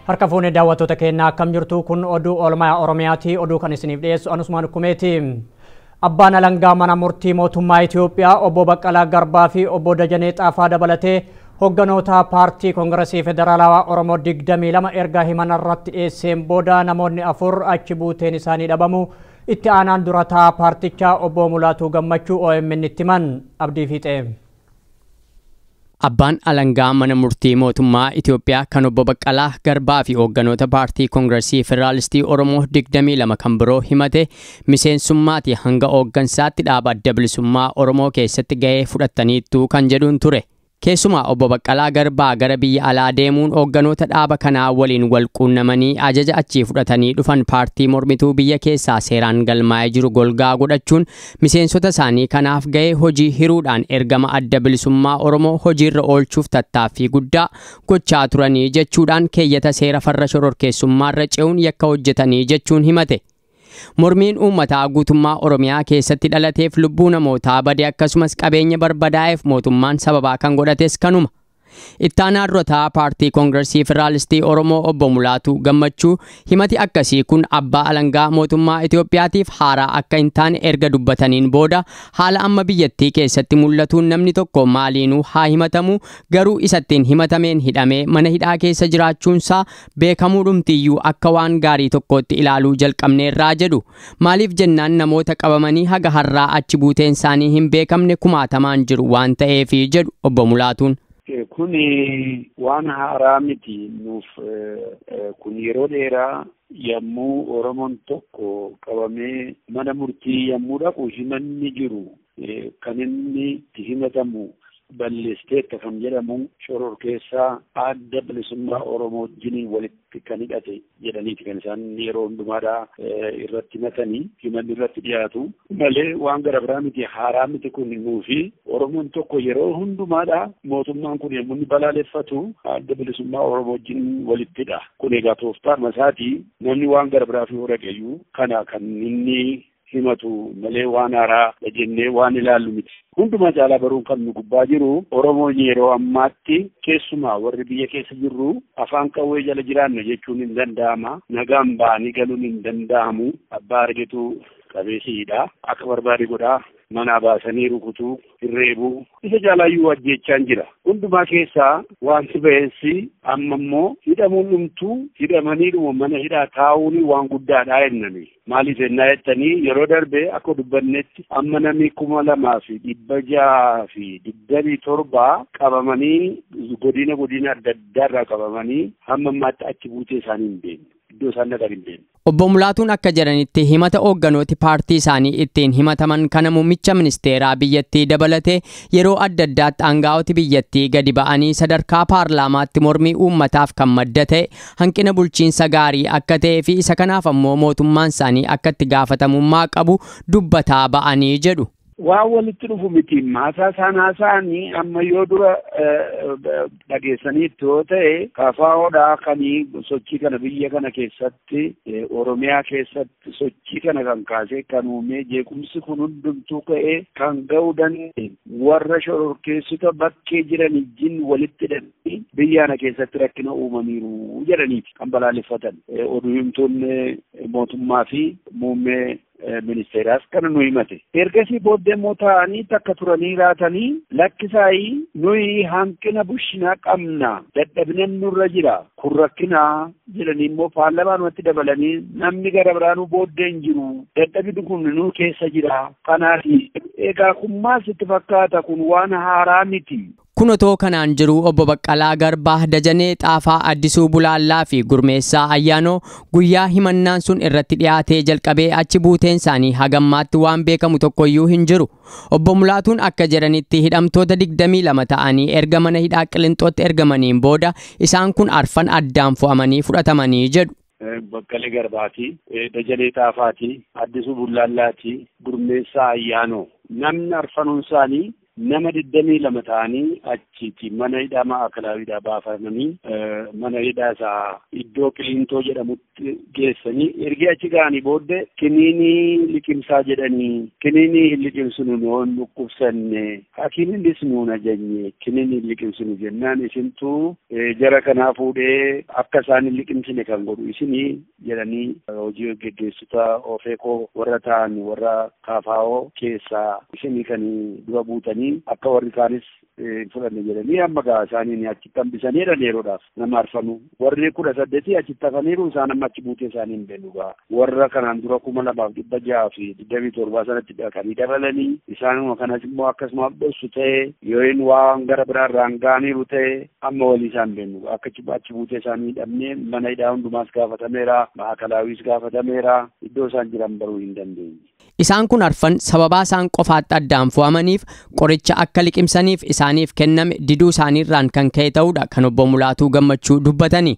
Harka fuunee daawwattoota keenyaa akkam jirtu? Kun oduu oolmaa Oromiyaati. Oduu kan isiniif dhiyeessu anusmaan Kumeeti. Abbaan alangaa mana murtii mootummaa Itoophiyaa obbo Baqqalaa Garbaa fi obbo Dajanee Xaafaa dabalatee hogganoota paartii Koongiresii Federaalawaa Oromoo 22 erga himana irratti dhiyeesseen booda namoonni 4 achi buuteen isaanii dhabamu itti aanaan durataa paartichaa obbo Mulaatuu Gammachuu OMN itti himan. Abdii Fiixee. Abbaan alangaa mana murtii mootummaa Itoophiyaa kan obbo Baqqalaa Garbaa fi hoogganoota paartii Koongiresii Federaalistii Oromoo 22 kan biroo himate miseensummaatii hanga hooggansaatti dhaaba adda bilisummaa Oromoo keessatti gahee fudhataniittu kan jedhuun ture. Keessumaa obbo Baqqalaa Garbaa gara biyya alaa deemuun hoogganoota dhaaba kanaa waliin wal quunnamanii ajaja achii fudhatanii dhufan paartii mormituu biyya keessaa seeraan galmaa'ee jiru golgaa godhachuun miseensota isaanii kanaaf gahee hojii hiruudhaan ergama adda bilisummaa Oromoo hojiirra oolchuuf tattaaffii guddaa gochaa turanii jechuudhaan keeyyata seera farra shororkeessummaarra ce'uun yakka hojjetanii jechuun himate. Mormiin uummataa guutummaa Oromiyaa keessatti dhalateef lubbuu namootaa bade akkasumas qabeenya barbadaa'eef mootummaan sababaa kan godhates kanuma. Ittaanaa durataa paartii Koongiresii Federaalistii Oromoo obbo Mulaatuu Gammachuu himati akkasii kun abbaa alangaa mootummaa Itoophiyaatiif haaraa akka hin taane erga dubbataniin booda haala amma biyyattii keessatti mul'atuun namni tokko maaliinuu haa himatamu garuu isattiin himatameen hidhamee mana hidhaa keessa jiraachuunsaa beekamuu dhumtiyyuu akka waan gaarii tokkootti ilaaluu jalqabneerraa jedhu. Maaliif jennaan namoota qabamanii haga har'aa achi buuteen isaanii hin beekamne kumaatamaan jiru waan ta'eefi jedhu obbo Mulaatuun. Kun waan haaraa miti nuuf, kun yeroo dheeraa yommuu Oromoon tokko qabamee mana murtii yommuu dhaqu himanni jiru kan inni itti himatamu balleessiteetta kan jedhamu shororkeessaa adda bilisummaa Oromoo wajjin walitti kan hidhate jedhaniiti kan isaan yeroo hundumaadhaa irratti himatanii himanni irratti dhiyaatu malee waan gara biraa miti, haaraa miti kun nuufi. Oromoon tokko yeroo hundumaadhaa mootummaan kun yommuu inni balaaleffatu adda bilisummaa Oromoo wajjin walittidha. Kun egaa tooftaa masaatii namni waan gara biraa fi dhaqeyyuu kana kan inni himatu malee waan haaraa jennee waan ilaallu miti. Hundumaa caalaa baruun kan nu gubbaa jiru Oromoon yeroo ammaatti keessumaa warri biyya keessa jirru afaan qawwee jala jiraanna jechuun hin danda'ama. Nagaan ba'anii galuun hin danda'amu. Abbaa argetu qabeessiidha. Akka barbaade godhaa. Manaa baasanii rukutuu, hirreebuu, isa jaalaayyuu ajjeechaan jira. Hundumaa keessaa wanti ba'eessi amma immoo hidhamuun dhumtuu hidhamaniidhuma mana hidhaa taa'uun waan guddaadha jennani. Maaliif jennaa jettanii yeroo darbe akka dubbannetti amma namni 2627 qabamanii godina godina adda addaarraa qabamanii hamma ammaatti achi buutee isaanii hin beekne. Iddoo isaan dhaqan hin beekne. Obbo Mulaatuun akka jedhanitti himata hoogganooti paartii isaanii ittiin himataman kana muummicha ministeeraa biyyattii dabalatee yeroo adda addaatti aangaa'oti biyyattii gadi ba'anii sadarkaa paarlaamaatti mormii uummataaf kan madda ta'e hanqina bulchiinsa gaarii akka ta'ee fi isa kanaaf ammoo mootummaan isaanii akka itti gaafatamummaa qabu dubbataa ba'anii jedhu. Waan walitti dhufu miti. Maasaa isaan haasa'anii amma yoo dura dhageessaniitti yoo ta'e KFOdhaa kan sochii kana biyya kana keessatti Oromiyaa keessatti sochii kana kan kaasee kan uumee jeequmsi kun hundumtuu ka'ee kan ga'uu danda'e warra shororkeessota bakkee jiran wajjin walitti hidhanii biyya kana keessatti rakkina uumaniiru jedhaniiti kan balaaleffatan. Oduu himtoonni mootummaa fi muummee ministeeraas kana nu himate. Ergasii booddee immoo taa'anii takka turanii raatanii lakkisaayii nuyi hanqina bushinaa qabna, dadhabina nurra jira, kun rakkinaa jedhanii immoo paarlamaanumatti dabalanii namni gara biraanuu booddee hin jiru, dadhabni kun nu keessa jira. Kanaaf egaa kun maal sitti fakkaata? Kun waan haaraa miti. Kun otoo kanaan jiru obbo Baqqalaa Garbaa, Dajanee Xaafaa, Addisuu Bulaallaa fi Gurmeessaa Ayyaanoo guyyaa himannaan sun irratti dhiyaatee jalqabee achi buuteen isaanii hagammaatti waan beekamu tokkoyyuu hin jiru. Obbo Mulaatuun akka jedhanitti hidhamtoota 22 ta'anii erga mana hidhaa Qilinxootti ergamaniin booda isaan kun arfan addaan fo'amanii fudhatamanii jedhu. Baqqalee Garbaati, Dajanee Xaafaati, Addisuu Bullaallaati, Gurmeessaa Ayyaanoo. Namni arfanuun isaanii Nama 22 ta'anii achitti mana hidhaa Maakalaawidhaa baafamanii mana hidhaa isaa iddoo Qiliintoo jedhamutti geessanii ergi achi ga'anii booddee kiniinii liqimsaa jedhanii kiniinii hin liqimsinu nuun dhukkubsanne hakiiminis nuun ajajne kiniinii hin liqimsinu jennaan isintuu jara kanaa fuudhee akka isaan hin liqimsine kan godhu isinii jedhanii hojii geggeessitoota Ofeekoo warra ta'an warra Kaafaa'oo keessaa isinii kan dura buutanii akka warri kaanis fudhanne jedhanii amma gaa isaaniin achitti hambisanii jedhan yeroodhaaf nama arfanu warri 18 achitti hafaniiru isaan amma achi buutee isaanii hin beeknu gaa warra kanaan dura 2627 sanatti dhaqanii dabalanii isaanuma kanas immoo akkasuma dhossu ta'e yoo inni waan gara biraarraan ga'aniiru ta'e amma walii isaan beeknu akka achi buutee isaanii hidhamne mana hidhaa hundumaas gaafatameera maakalaawis gaafatameera iddoo isaan jiran baruu hin dandeenye. Isaan kun arfan sababaa isaan qofaatti addaan fo'amaniif qoricha akka liqimsaniif isaaniif kenname diduu isaaniirraan kan ka'e ta'uudha kan obbo Mulaatuu Gammachuu dubbatani.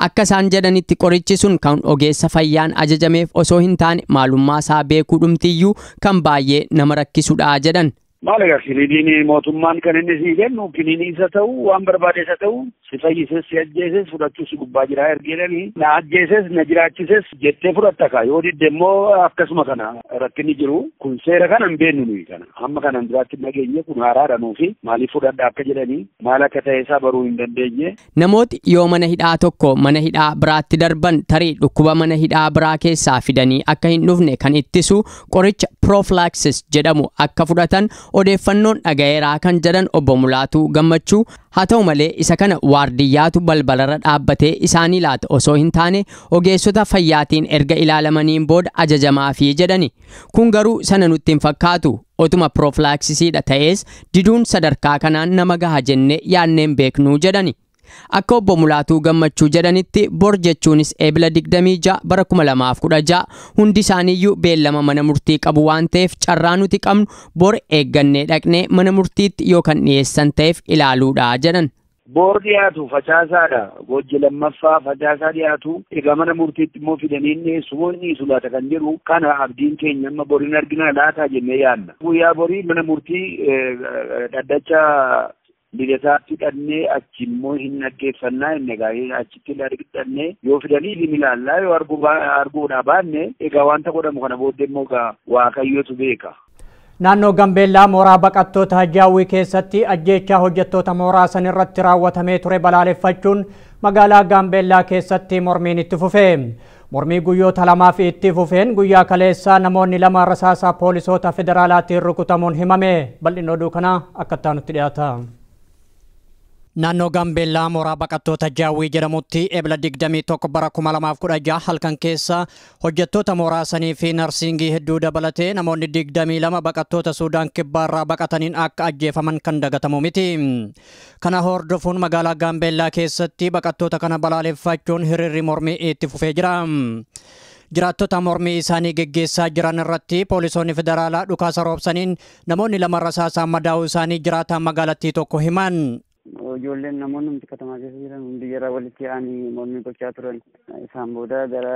Akka isaan jedhanitti qorichi sun kan ogeessa fayyaan ajajameef osoo hin taane maalummaa isaa beekuu dhumtiyyuu kan baay'ee nama rakkisudha jedhan. Maal egaa kiniiniin mootummaan kan inni sii kennu kiniinii isa ta'u waan barbaade isa ta'u si fayyises si ajjeeses fudhachuu si gubbaa jira ergeedhanii na ajjeeses na jiraachises jettee fudhatta kaa yoo didde immoo akkasuma kana rakkinni jiru kun seera kana hin beeknu nuyi kana amma kanan duraatti nageenye kun haaraadha nuufi maaliif fudhadha akka jedhanii maal akka ta'e isaa baruu hin dandeenye. Namooti yoo mana hidhaa tokko mana hidhaa biraatti darban tarii dhukkuba mana hidhaa biraa keessaa fidanii akka hin dhufne kan ittisu qoricha prophylaxis jedhamu akka fudhatan odeeffannoon dhaga'eeraa kan jedhan obbo Mulaatuu Gammachuu haa ta'u malee isa kana waardiyyaatu balbalarra dhaabbatee isaanii laata osoo hin taane ogeessota fayyaatiin erga ilaalamaniin booda ajajamaafii jedhani. Kun garuu sana nutti hin fakkaatu. Otuma prophylaxisiidha ta'es diduun sadarkaa kanaan nama gaha jennee yaadneen beeknuu jedhani. Akka obbo Mulaatuu Gammachuu jedhanitti bor jechuunis eebila 26 bara 2016 hundi isaaniiyyuu beellama mana murtii qabu waan ta'eef carraa nuti qabnu bor eeggannee dhaqnee mana murtiitti yoo kan dhiyeessan ta'eef ilaaluudha jedhan. Bor dhiyaatu facaasaadha. Gojji lammaffaa facaasaa dhiyaatu. Egaa mana murtiitti immoo fidanii dhiyeessu moo inni dhiisu laata kan jedhu kana abdiin keenya amma boriin argina laataa jennee yaadna. Guyyaa borii mana murtii dhaddacha lidataatti hidhannee achi immoo hin dhaggeeffannaa inni egaa achitti hidhannee yoo fidanii hin ilaallaa yoo arguudhaa baanne egaa wanta godhamu kana booddee immoo egaa Waaqayyotu beeka. Naannoo Gambeellaa mooraa baqattoota Jaawwii keessatti ajjeechaa hojjettoota mooraa san irratti raawwatamee ture balaaleffachuun magaalaa Gambeellaa keessatti mormiin itti fufe. Mormii guyyoota lamaaf itti fufeen guyyaa kaleessaa namoonni lama rasaasaa poolisoota federaalaatiin rukutamuun himame. Bal'inni oduu kanaa akka itti dhiyaata. Naannoo Gambeellaa mooraa baqattoota Jaawwii jedhamutti ebla 21 bara 2016 halkan keessa hojjettoota mooraa sanii fi narsiingii hedduu dabalatee namoonni 22 baqattoota Suudaan kibbaarraa baqataniin akka ajjeefaman kan dagatamu miti. Kana hordofuun magaalaa Gambeellaa keessatti baqattoota kana balaaleffachuun hiriirri mormii itti fufee jira. Jiraattota mormii isaanii geggeessaa jiran irratti poolisoonni federaalaa dhukaasa roobsaniin namoonni lama rasaasaan madaa'uu isaanii jiraataan magaalattii tokko himan. Ijoolleen namoonni hundi katamaa keessa jiran hundi jara walitti yaa'anii mormii gochaa turan. Isaan booda gara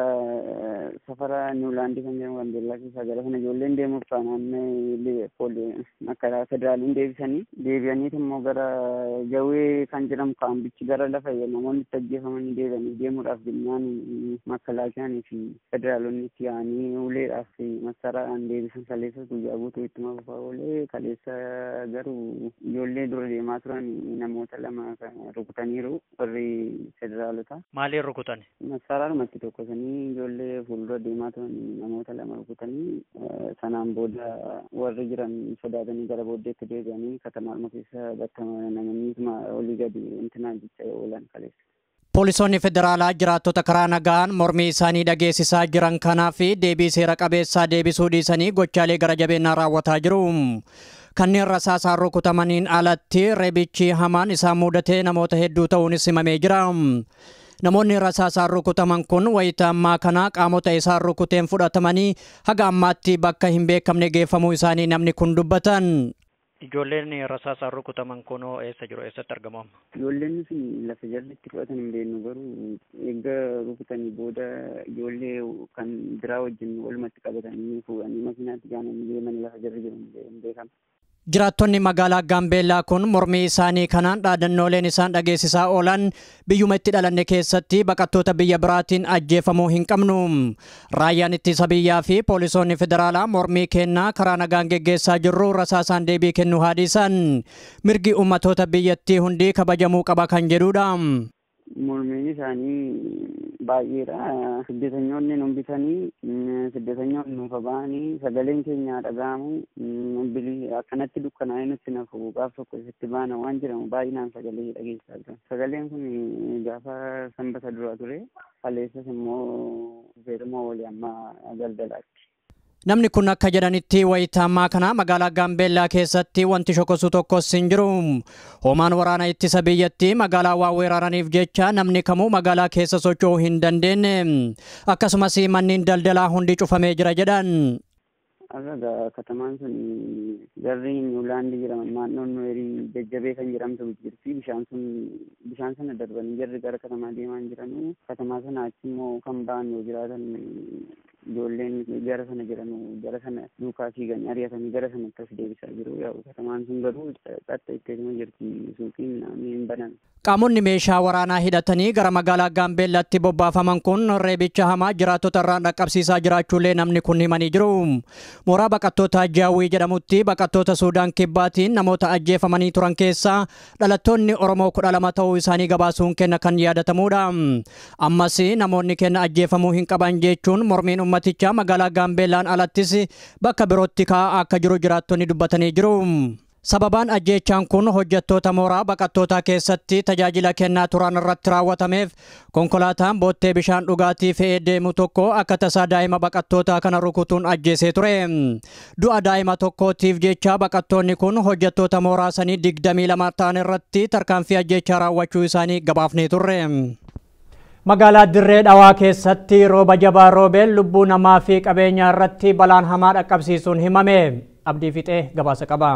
safara Niwulaandii kan jedhamu Gambeellaa keessaa gara sana ijoolleen deemuuf taanaan akka federaaliin deebisanii deebi'aniit immoo gara Jawwee kan jedhamu kaambichi gara lafa namoonni itti ajjeefamanii deebi'anii deemuudhaaf jennaan makkalaakiyaan fi federaalonni itti yaa'anii uleedhaaf massaraadhaan deebisan. Kaleessa guyyaa guutuu ittuma fufaa oolee kaleessa garuu ijoollee dura deemaa turan namoota lama rukutaniiru warri federaalota. Maaliin rukutan? Massaraadhumatti tokkosanii ijoollee fuuldura deemaa turan namoota lama rukutanii sanaan booda warri jiran sodaatanii gara booddeetti deebi'anii katamaadhuma keessa bakka namoonni olii gadi intinaa jecha oolan kaleessa. Poolisoonni federaalaa jiraattota karaa nagaan mormii isaanii dhageessisaa jiran kanaa fi deebii seera qabeessaa deebisuu dhiisanii gochaalee gara jabeenyaa raawwataa jiru. Kanneen rasaasaan rukutamaniin alatti reebichi hamaan isaan mudatee namoota hedduu ta'uunis himamee jira. Namoonni rasaasaan rukutaman kun wayita ammaa kana qaamota isaan rukuteen fudhatamanii haga ammaatti bakka hin beekamne geeffamuu isaanii namni kun dubbatan. Ijoolleen rasaasaan rukutaman kun eessa jiru? Eessatti argamu amma? Ijoolleen sun lafa jalli itti fudhatan hin beeknu garuu eega rukutanii booda ijoollee kan biraa wajjin walumatti qabatanii fuudhanii makiinaatti gaananii deeman lafa jarri jiru hin beekamu. Jiraattonni magaalaa Gaambeellaa kun mormii isaanii kanaan dhaadannooleen isaan dhageessisaa oolan biyyuma itti dhalanne keessatti baqattoota biyya biraatiin ajjeefamuu hin qabnu. Raayyaan ittisa biyyaa fi poolisoonni federaalaa mormii kennaa karaa nagaan geggeessaa jirru rasaasaan deebii kennuu haadhisan. Mirgi ummatoota biyyattii hundi kabajamuu qaba kan jedhudha. Mormiin isaanii baay'eedha. Siddeetanyoonni nu bitanii, siddeetanyoonni nuuf ba'anii, sagaleen keenya dhaga'amu, akkanatti dukkanaa'ee nutti nafu gaaf tokko isitti baana waan jedhamu baay'inaan sagalee dhageessaa jiran. Sagaleen kun gaafa sanbata dura ture, kaleessas immoo feeruma walii amma galgalaatti. Namni kun akka jedhanitti wayitaa ammaa kana magaalaa Gaambeellaa keessatti wanti shokosu tokkos hin jiru. Hoomaan waraana ittisa biyyattii magaalaa waan weeraraniif jecha namni kamuu magaalaa keessa socho'uu hin dandeenye. Akkasumas manneen daldalaa hundi cufamee jira jedhan. Har'a katamaan sun garri Niwulaandii jedhama. Naannoon Nuweerii jajjabee kan jedhamtu jirti. Bishaan sun bishaan sana darbanii jarri gara katamaa deemaa hin jiranu. Katamaa sana achi immoo kan ba'an yoo jiraatan ijoolleen gara sana jiranu gara sana duukaa fiiganii ari'atanii gara sanatti as deebisaa jiru. Yaa'u katamaan sun garuu xaxxa itteetuma jirti, suuqiin hin banan. Qaamonni meeshaa waraanaa hidhatanii gara magaalaa Gaambeellaatti bobbaafaman kun reebicha hamaa jiraattota irraan dhaqqabsiisaa jiraachuullee namni kun himanii jiru. Mooraa baqattoota Jaawwii jedhamutti baqattoota Suudaan Kibbaatiin namoota ajjeefamanii turan keessaa dhalattoonni Oromoo 12 ta'uu isaanii gabaasuun kenna kan yaadatamudha. Ammas namoonni kenna ajjeefamuu hin qaban jechuun mormiin ummatichaa magaalaa Gaambeellaan alattis bakka birootti ka'aa akka jiru jiraattonni dubbatanii jiru. Sababaan ajjeechaan kun hojjettoota mooraa baqattootaa keessatti tajaajila kennaa turan irratti raawwatameef konkolaataan boottee bishaan dhugaatii fe'ee deemu tokko akka tasaa daa'ima baqattootaa kana rukutuun ajjeesee ture. Du'a daa'ima tokkootiif jecha baqattoonni kun hojjettoota mooraa sanii 22 ta'an irratti tarkaanfii ajjeechaa raawwachuu isaanii gabaafnee turre. Magaalaa Dirree Dhawaa keessatti rooba jabaa roobeen lubbuu namaa fi qabeenya irratti balaan hamaa dhaqqabsiisuun himame. Abdii Fixee gabaasa qaba.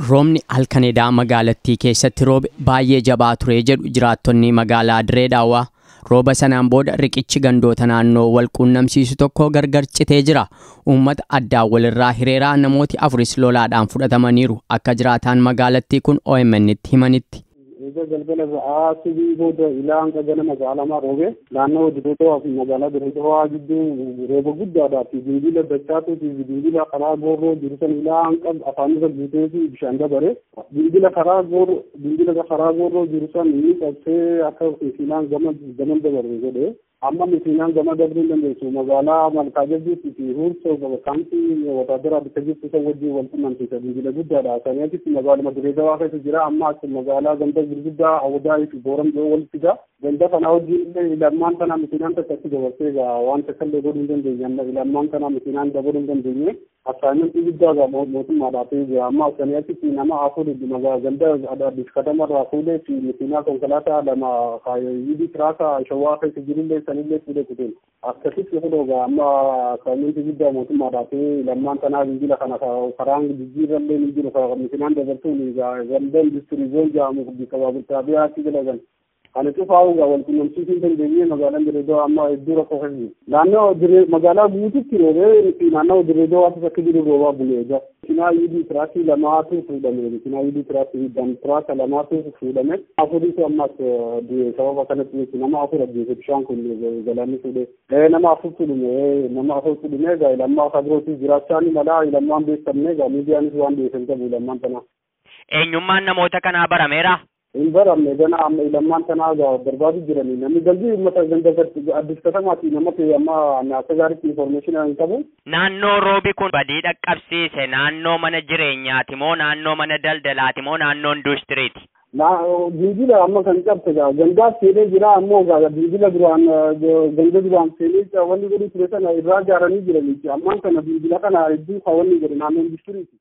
Roobni halkan edaa magaalattii keessatti roobe baay'ee jabaa ture jedhu jiraattonni magaalaa Dirree Dhawaa. Rooba sanaan booda riqichi gandoota naannoo wal quunnamsiisu tokko gargar citee jira. Uummata addaan walirraa hiriiraa namooti afuris lolaadhaan fudhatamaniiru akka jiraataan magaalattii kun OMN tti himanitti. Egaa galgala sa'aa subii booda ilaa hanga ganama sa'a lamaa roobe naannoo Dirree Dhawaa fi magaalaa Dirree Dhawaa gidduu rooba guddaadhaa fi dingila dachaatuu fi dingila karaa goorroo jiru san ilaa hanga afaan irra guutee fi bishaan dabare dingila karaa goorroo dingila karaa goorroo jiru san inni qabsee akka fiinaan gama gaman dabare godhe amma misinaan gama dabruu hin dandeessu magaalaa Malkaa Jabbiitti fi Huursoo kaampii wataadara bika jirtu san wajjin wal qunnamsiisa dingila guddaadha. Sanii achitti magaaluma Dirree Dhawaa keessa jira amma as magaalaa ganda gurguddaa Awwadaa fi Booram dhiyoo walitti jira. Ganda kana wajjin illee lammaan kana misinaan takka achi dabarsee egaa waan takka illee godhuu hin dandeenye amma lammaan kana misinaan dabaluu hin dandeenye assaayimentii guddaa egaa mootummaadhaaf jira amma sanii achitti nama afur magaalaa ganda Addis Katamarraa fuudhee fi misinaa konkolaataa lama yidii tiraaka shawaa keessa jirullee sanillee fuudhee kuteen akkasitti fudhoo egaa amma assaayimentii guddaa mootummaadhaaf lammaan kanaa bilbila kana karaan jijjiirrallee ni jiru misinaan dabartuun egaa ganda industirii zoon jedhamu bakka xaabiyaatti dalagan. Ani cufaa'u egaa wal qunnamsiisuu hin dandeenye magaalaan Dirree Dhawaa amma hedduu rakkoo keessa jiru. Naannoo Dirree magaalaa guututti roobee naannoo Dirree Dhawaattis akka jiru roobaa bulee egaa. Makiinaa yudii tiraakii lamaatu fuudhame makiinaa yudii tiraakii tiraaka lamaatu fuudhame afuriitu ammas du'e sababa kanatti jechuun nama afur ajjeese bishaan kun galaanni fuudhee nama afurtu dhume nama afurtu dhume egaa lammaa akka birootis jiraachaa ni mala lammaan beekamne egaa miidiyaanis waan beekan qabu lammaan tanaa. Eenyummaan namoota kanaa barameera? Hin baramne gana amma lammaan tanaa egaa barbaadu jiranii namni galii uummata ganda Addis Katamaati nama ta'e amma akka gaariitti information hin qabu. Naannoo roobi kun badii dhaqqabsiise naannoo mana jireenyaati moo naannoo mana daldalaati moo naannoo industiriiti? Dingila amma kan cabse egaa gandaaf seenee jira ammoo egaa dingila duraan ganda duraan seenee wanni godhu ture sana irraa ijaaranii jiranii ammaan kana dingila kana hedduu kan wanni godhu naannoo industiriiti.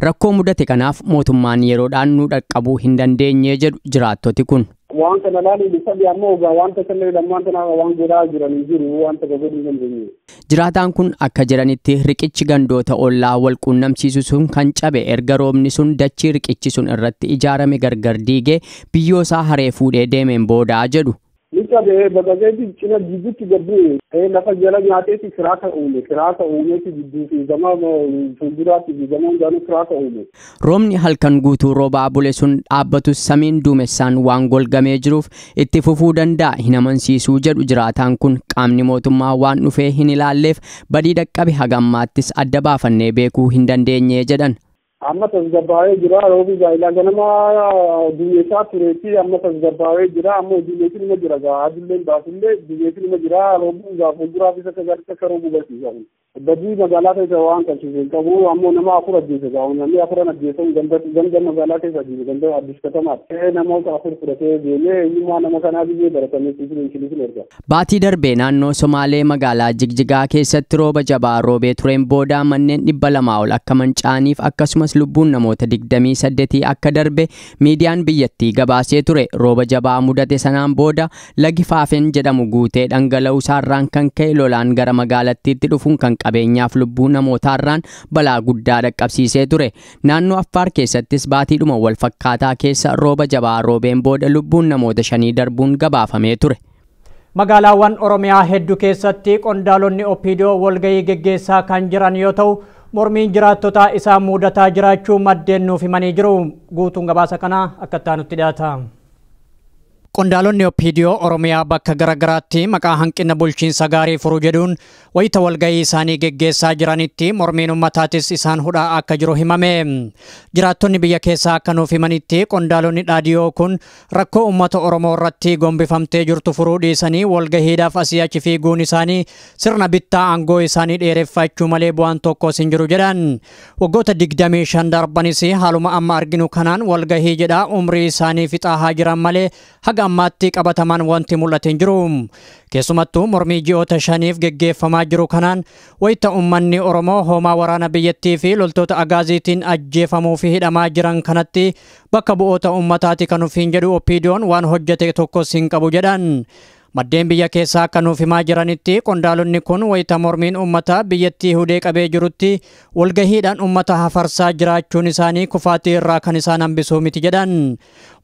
Rakkoo mudate kanaaf mootummaan yeroodhaan nu dhaqqabuu hin dandeenye jedhu jiraattoti kun. Waan kana ilaaluun sabi ammoo egaa waan tasallee lammaan tana waan godhaa jiranii jiru waan takka godhuu hin dandeenye. Jiraataan kun akka jiranitti riqichi gandoota ollaa wal quunnamsiisu sun kan cabe erga roobni sun dachii riqichi sun irratti ijaarame gargar diigee biyyoo isaa haree fuudhee deemeen boodaa jedhu. Ni Inni cabee baqaqeeti cina jidduutti gad bu'e, lafa jala nyaateeti kiraaka uume, kiraaka uumeeti jidduu fi gama fuulduraatti fi gama hundaanuu kiraaka uume. Roobni halkan guutuu roobaa bule sun dhaabbatus samiin duumessaan waan golgamee jiruuf itti fufuu danda'a hin amansiisuu jedhu jiraataan kun. Qaamni mootummaa waan dhufee hin ilaalleef badii dhaqqabe haga ammaattis adda baafannee beekuu hin dandeenye jedhan. Amma tasgabbaa'ee jira. Roobi gaa'ilaa ganama duumessaa tureeti, amma tasgabbaa'ee jira. Amma duumessi nima jira gaa, adilleen baasullee duumessi nima jira. Roobni gaa fuulduraafis akka gaariitti akka roobu barsiisa. Badii magaalaa keessa waan qabsiise hin qabu. Ammoo nama afur ajjeese gaa, namni afuran ajjeesan ganda magaalaa keessa ajjeese, ganda Addis Katamaatti. Namoota afur fudhatee deemee, eenyummaa nama kanaa biyyee baratamee siifin erga. Baatii darbee naannoo Somaalee magaalaa Jigjigaa keessatti rooba jabaa roobee tureen booda manneen 200 ol akka manca'aniif akkasumas lubbuun namoota 28 akka darbe miidiyaan biyyattii gabaasee ture. Rooba jabaa mudate sanaan booda lagi Faafeen jedhamu guutee dhangala'uu isaarraan kan ka'e lolaan gara magaalattiitti dhufuun kan qabeenyaaf lubbuu namootaarraan balaa guddaa dhaqqabsiisee ture. Naannoo Affaar keessattis baatiidhuma wal fakkaataa keessa rooba jabaa roobeen booda lubbuun namoota shanii darbuun gabaafamee ture. Magaalaawwan Oromiyaa hedduu keessatti qondaalonni OPDO walgahii geggeessaa kan jiran yoo ta'u, mormiin jiraattotaa isaan mudataa jiraachuu maddeen nuuf himanii jiru. Guutuun gabaasa kanaa akka itti aanutti dhiyaata. Qondaalonni OPDO Oromiyaa bakka garaagaraatti maqaa hanqina bulchiinsa gaarii furuu jedhuun wayita walgahii isaanii geggeessaa jiranitti mormiin ummataatis isaan hudhaa akka jiru himame. Jiraattonni biyya keessaa akka nuuf himanitti, qondaalonni dhaadiyoo kun rakkoo uummata Oromoo irratti gombifamtee jirtu furuu dhiisanii walgahiidhaaf asii achi fiiguun isaanii sirna bittaa aangoo isaanii dheereffachuu malee bu'aan tokkos hin jiru jedhan. Waggoota 25 darbanis haaluma amma arginu kanaan walgahii jedhaa umrii isaanii fixaa haa jiran malee haga ammaatti qabatamaan wanti mul'ate hin jiru. Keessumattuu mormii ji'oota 5f geggeeffamaa jiru kanaan wayita uummanni Oromoo hoomaa waraana biyyattii fi loltoota agaaziitiin ajjeefamuu fi hidhamaa jiran kanatti bakka bu'oota uummataati kan ofiin jedhu OPDO'n waan hojjete tokkos hin qabu jedhan. Maddeen biyya keessaa akka nuuf himaa jiranitti, qondaalonni kun wayita mormiin uummata biyyattii hudee qabee jirutti walgahiidhaan uummata hafarsaa jiraachuun isaanii kufaatii irraa kan isaan hambisuu miti jedhan.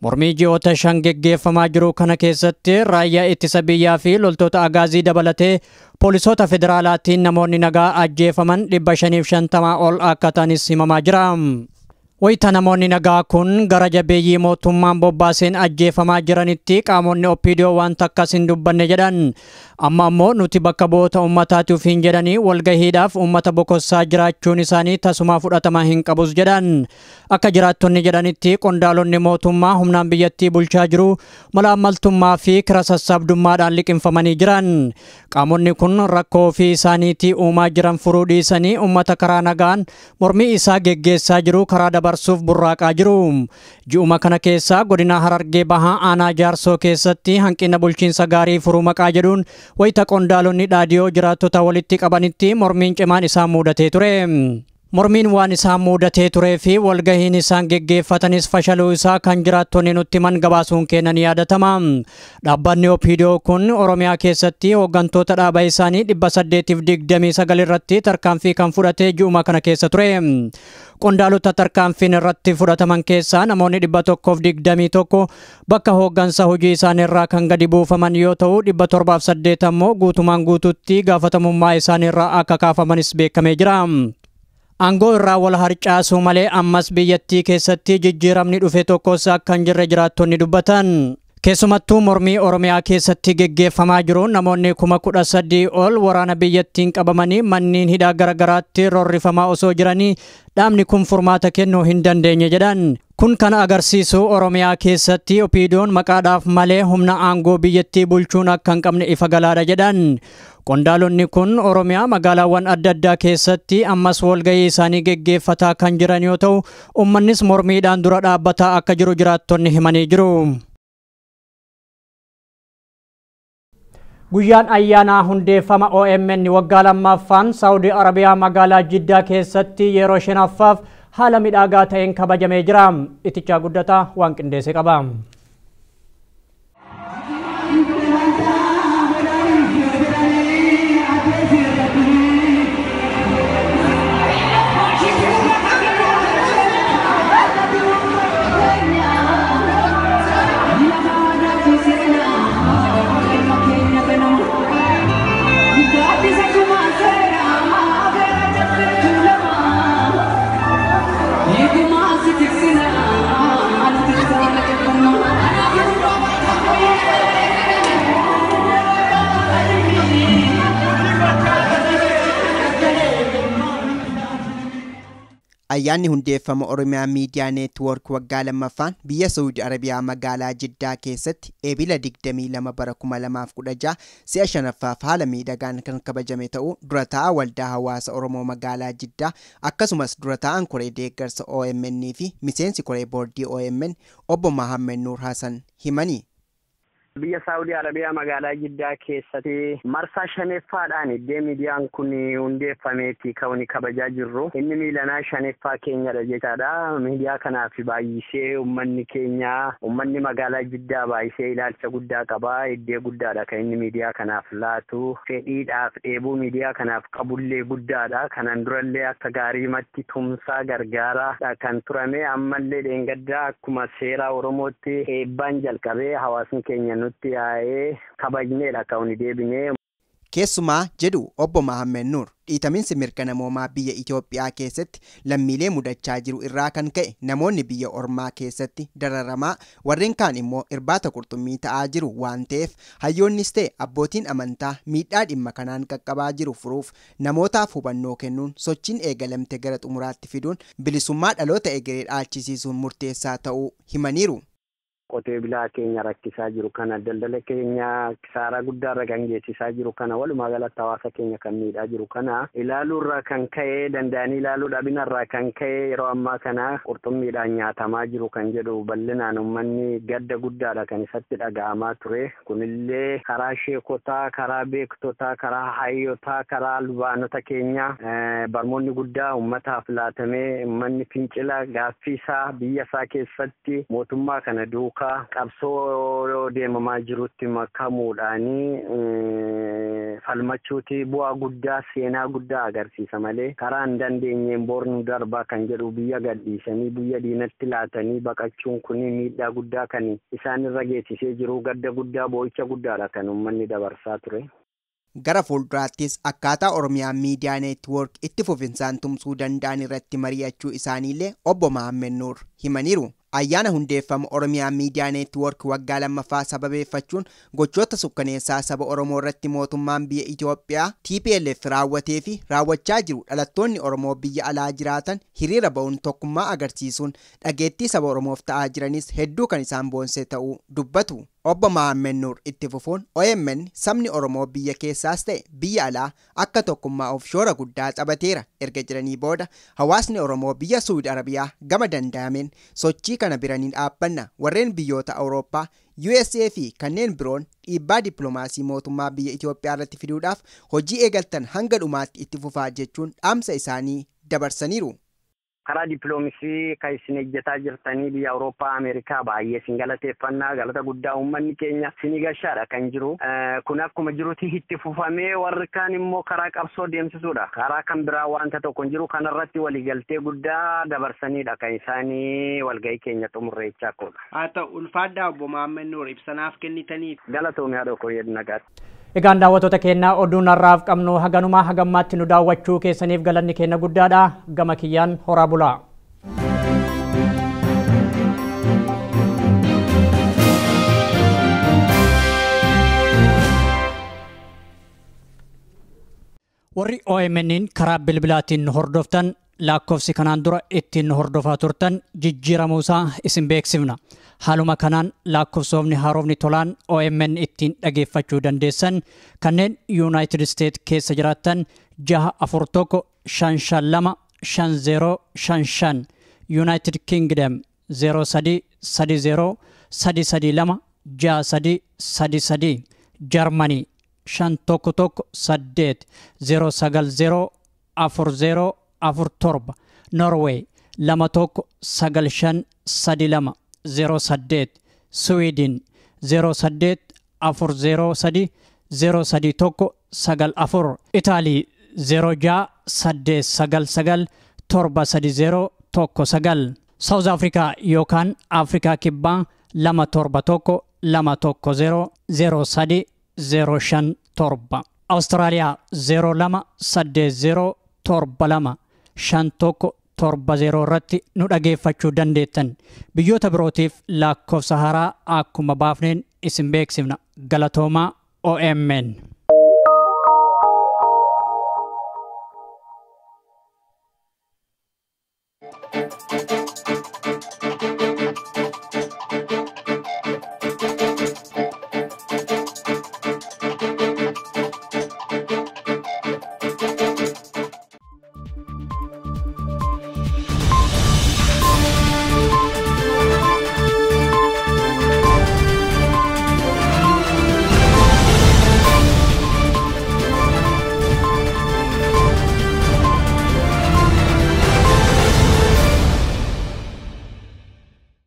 Mormii ji'oota 5 geggeeffamaa jiru kana keessatti raayyaa ittisa biyyaa fi loltoota agaazii dabalatee poolisoota federaalaatiin namoonni nagaa ajjeefaman 550 ol akka ta'anis himamaa jira. Wayita namoonni nagaa kun gara jabeeyyii mootummaan bobbaaseen ajjeefamaa jiranitti qaamonni OPDO waan takkas hin dubbanne jedhan. Amma ammoo nuti bakka bu'oota uummataati ofiin jedhanii walgahiidhaaf uummata bokossaa jiraachuun isaanii tasuma fudhatama hin qabus jedhan. Akka jiraattonni jedhanitti, qondaalonni mootummaa humnaan biyyattii bulchaa jiru mala ammaltummaa fi kira sassaabdummaadhaan liqimfamanii jiran. Qaamonni kun rakkoo ofii isaaniitii uumaa jiran furuu dhiisanii uummata karaa nagaan mormii isaa geggeessaa jiru karaa dabarsuuf burraaqaa jiru. Ji'uma kana keessa godina Harargee Bahaa aanaa Jaarsoo keessatti hanqina bulchiinsa gaarii furuu maqaa jedhuun wayita qondaalonni dhaadiyoo jiraattota walitti qabanitti mormiin cimaan isaan mudatee ture. Mormiin waan isaan mudatee turee fi walgahiin isaan geggeeffatanis fashaluu isaa kan jiraattonni nutti himan gabaasuun kennan yaadatama. Dhaabbanni OPDO kun Oromiyaa keessatti hooggantoota dhaaba isaanii 829 irratti tarkaanfii kan fudhate ji'uma kana keessa ture. Qondaalota tarkaanfiin irratti fudhataman keessaa namoonni 121 bakka hooggansa hojii isaanii irraa kan gadi buufaman yoo ta'u, 708 ammoo guutumaan guututti gaafatamummaa isaanii irraa akka kaafamanis beekamee jira. Aangoo irraa wal harcaasuu malee ammas biyyattii keessatti jijjiiramni dhufe tokkos akka hin jirre jiraattonni dubbatan. Keessumattuu mormii Oromiyaa keessatti geggeeffamaa jiru namoonni 13,000 ol waraana biyyattiin qabamanii manneen hidhaa garaagaraatti roorrifamaa osoo jiranii dhaabni kun furmaata kennuu hin dandeenye jedhan. Kun kan agarsiisu Oromiyaa keessatti OPDO'n maqaadhaaf malee humna aangoo biyyattii bulchuun akka hin qabne ifa galaadha jedhan. Qondaalonni kun Oromiyaa magaalaawwan adda addaa keessatti ammas walgahii isaanii geggeeffataa kan jiran yoo ta'u, uummannis mormiidhaan dura dhaabbataa akka jiru jiraattonni himanii jiru. Guyyaan ayyaanaa hundeeffama OMN waggaa lammaffaan Saawudii Arabiyaa magaalaa Jiddaa keessatti yeroo shanaffaaf haala midhaagaa ta'een kabajamee jira. Itichaa Guddataa waan qindeesse qaba. Ayyaanni hundeeffama Oromiyaa Miidiyaa Neetwoork waggaa lammaffaan biyya Saudi Arabiyaa magaalaa Jiddaa keessatti eebila 22 bara 2016 si'a shanaffaaf haala miidhagaan kan kabajame ta'uu dura taa'aa waldaa hawaasa Oromoo magaalaa Jiddaa akkasumas dura taa'aan koree deeggarsa OMN fi miseensi koree boordii OMN obbo Mahammed Nuur Hassan himanii. Biyya Saawudii Arabiyaa magaalaa Jiddaa keessatti marsaa shaneffaadhaan iddoo miidiyaan kun hundeeffameeti kan kabajaa jirru. Inni miilanaa shaneeffaa keenyadha jechaadha. Miidiyaa kanaaf baay'isee uummanni keenya uummanni magaalaa Jiddaa baay'isee ilaalcha guddaa qaba. Iddoo guddaadha kan inni miidiyaa kanaaf laatu. Fedhiidhaaf dheebuu miidiyaa kanaaf qabullee guddaadha. Kanaan durallee akka gaariimatti tumsaa gargaaraa kan turame ammallee dheengaddaa akkuma seera Oromootti eebbaan jalqabee hawaasni keenya nutti yaa'ee kabajneedha kan nuti deebinee. Keessumaa jedhu obbo Mahammed Nuur dhiitamiinsi mirga namoomaa biyya Itoophiyaa keessatti lammiilee mudachaa jiru irraa kan ka'e namoonni biyya ormaa keessatti dararamaa warreen kaan immoo irbaata qurxummii ta'aa jiru waan ta'eef hayyoonnis ta'e abbootiin amantaa miidhaa dhimma kanaan qaqqabaa jiru furuuf namootaaf hubannoo kennuun sochiin eegalamte gara xumuraatti fiduun bilisummaa dhaloota egeree dhaalchisiisuun murteessaa ta'uu himaniiru. Qotee bulaa keenya rakkisaa jiru kana daldala keenya kisaaraa guddaarra kan geessisaa jiru kana walumaa galatti hawaasa keenya kan miidhaa jiru kana ilaaluurraa kan ka'e danda'anii ilaaluu dhabinarraa kan ka'e yeroo ammaa kana qurxummiidhaan nyaatamaa jiru kan jedhu bal'inaan uummanni gadda guddaadha kan isatti dhaga'amaa ture. Kunillee karaa sheekotaa, karaa beektotaa, karaa hayyotaa, karaa lubaanota keenya barmoonni guddaa uummataaf laatamee uummanni fincila gaaffii isaa biyya isaa keessatti mootummaa kana duukaa qabsoo deemamaa jirutti makamuudhaanii falmachuuti bu'aa guddaa seenaa guddaa agarsiisa malee karaa hin dandeenyeen boornu darbaa kan jedhu biyya gadhiisanii biyya diinatti laatanii baqachuun kun miidhaa guddaa kan isaan irra geessisee jiru gadda guddaa boo'icha guddaadha kan uummanni dabarsaa ture. Gara fuulduraattis akkaataa Oromiyaa Miidiyaa Neetwoork itti fufinsaan tumsuu danda'an irratti mari'achuu isaaniillee obbo Mahammed Nuur himaniiru. Ayyaana hundeeffama Oromiyaa Miidiyaa Neetwoork waggaa lammaffaa sababeeffachuun gochoota sukkaneessaa saba Oromoo irratti mootummaan biyya Itoophiyaa TPLF raawwatee fi raawwachaa jiru dhalattoonni Oromoo biyya alaa jiraatan hiriira ba'uun tokkummaa agarsiisuun dhageettii saba Oromoof ta'aa jiranis hedduu kan isaan boonse ta'uu dubbatu. Obbo Mahammed Nuur itti fufuun OMN sabni Oromoo biyya keessaas ta'e biyya alaa akka tokkummaa of shoora guddaa taphateera erga jiranii booda hawaasni Oromoo biyya Suudi Arabiyaa gama danda'ameen sochii kana biranii dhaabbanna warreen biyyoota Awurooppaa USA fi kanneen biroon dhiibbaa dippiloomaasii mootummaa biyya Itoophiyaa irratti fiduudhaaf hojii eegaltan hanga dhumaatti itti fufaa jechuun dhaamsa isaanii dabarsaniiru. Karaa dippiloomisii kan isin hojjetaa jirtanii biyya Awurooppaa, Ameerikaa baay'ee isin galateeffannaa galata guddaa uummanni keenya isin gashaadha kan jiru. Kun akkuma jirutti itti fufamee warri kaan immoo karaa qabsoo deemsisuudha. Karaa kan biraa wanta tokko hin jiru kanarratti waliigaltee guddaa dabarsaniidha kan isaanii walgahii keenya xumurreechaa koodha. Haa ta'u ulfaadhaa obbo Mahammed Nuur ibsanaaf kennitaniif. Galatoomii haadha koo nagaatti. Egaan daawwattoota keenyaa oduun har'aaf qabnu haganumaa hagammaatti nu daawwachuu keessaniif galanni keenya guddaadha. Gama kiyyaan horaa bulaa. Warri OMN'n karaa bilbilaatiin nu hordoftan lakkoofsi kanaan dura ittiin nu hordofaa turtan jijjiiramuusaa isin beeksifna. Haaluma kanaan lakkoofsoofni haarofni tolaan OMN ittiin dhageeffachuu dandeessan kanneen Yuunaayitid Isteet keessa jiraattan 641 552 5055 Yuunaayitid Kingdom 03 30 332 63 33 Jarmanii 511 8 090 40 47 Norway 21 95 32 08 Sweden 08 403 031 94 Italy 06 899 730 19 South Africa yookaan Afrikaa Kibbaa 271 210 03 057 Australia 02 80 72 51 70 irratti nu dhageeffachuu dandeettan. Biyyoota birootiif lakkoofsa haaraa akkuma baafneen isin beeksifna. Galatoomaa OMN.